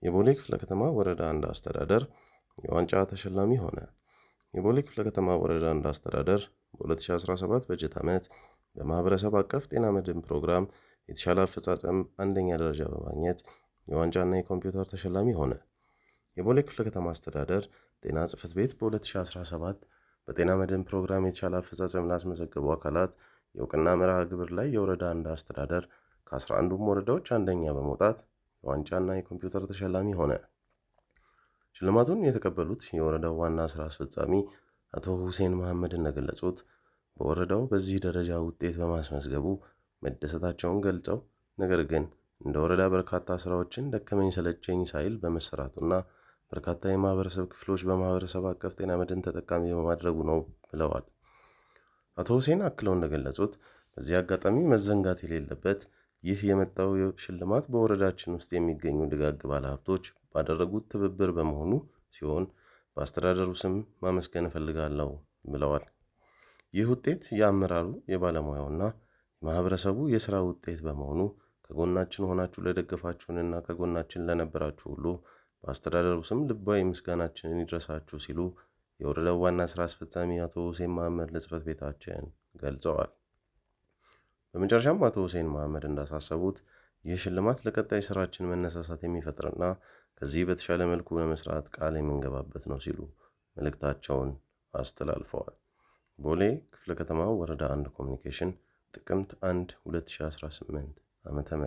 የቦሌ ክፍለ ከተማ ወረዳ 1 አስተዳደር የዋንጫ ተሸላሚ ሆነ። የቦሌ ክፍለ ከተማ ወረዳ 1 አስተዳደር በ2017 በጀት ዓመት በማህበረሰብ አቀፍ ጤና መድን ፕሮግራም የተሻለ አፈጻጸም አንደኛ ደረጃ በማግኘት የዋንጫና የኮምፒውተር ተሸላሚ ሆነ። የቦሌ ክፍለ ከተማ አስተዳደር ጤና ጽሕፈት ቤት በ2017 በጤና መድን ፕሮግራም የተሻለ አፈጻጸም ላስመዘገቡ አካላት የእውቅና መርሃ ግብር ላይ የወረዳ 1 አስተዳደር ከ11ዱም ወረዳዎች አንደኛ በመውጣት የዋንጫና የኮምፒውተር ተሸላሚ ሆነ። ሽልማቱን የተቀበሉት የወረዳው ዋና ስራ አስፈጻሚ አቶ ሁሴን መሐመድ እንደገለጹት፣ በወረዳው በዚህ ደረጃ ውጤት በማስመዝገቡ መደሰታቸውን ገልጸው፣ ነገር ግን እንደ ወረዳ በርካታ ስራዎችን ደከመኝ ሰለቸኝ ሳይል በመሰራቱና በርካታ የማህበረሰብ ክፍሎች በማህበረሰብ አቀፍ ጤና መድን ተጠቃሚ በማድረጉ ነው ብለዋል። አቶ ሁሴን አክለው እንደገለጹት፣ በዚህ አጋጣሚ መዘንጋት የሌለበት ይህ የመጣው ሽልማት በወረዳችን ውስጥ የሚገኙ ደጋግ ባለሀብቶች ባደረጉት ትብብር በመሆኑ ሲሆን በአስተዳደሩ ስም ማመስገን እፈልጋለሁ ብለዋል። ይህ ውጤት የአመራሩ፣ የባለሙያውና የማህበረሰቡ የስራ ውጤት በመሆኑ ከጎናችን ሆናችሁ ለደገፋችሁንና ከጎናችን ለነበራችሁ ሁሉ በአስተዳደሩ ስም ልባዊ ምስጋናችንን ይድረሳችሁ ሲሉ የወረዳው ዋና ስራ አስፈጻሚ አቶ ሁሴን መሐመድ ለጽሕፈት ቤታችን ገልጸዋል። በመጨረሻም አቶ ሁሴን መሐመድ እንዳሳሰቡት፣ ይህ ሽልማት ለቀጣይ ስራችን መነሳሳት የሚፈጥርና ከዚህ በተሻለ መልኩ ለመስራት ቃል የምንገባበት ነው ሲሉ መልእክታቸውን አስተላልፈዋል። ቦሌ ክፍለ ከተማ ወረዳ 1 ኮሚኒኬሽን፣ ጥቅምት 1 2018 ዓ.ም።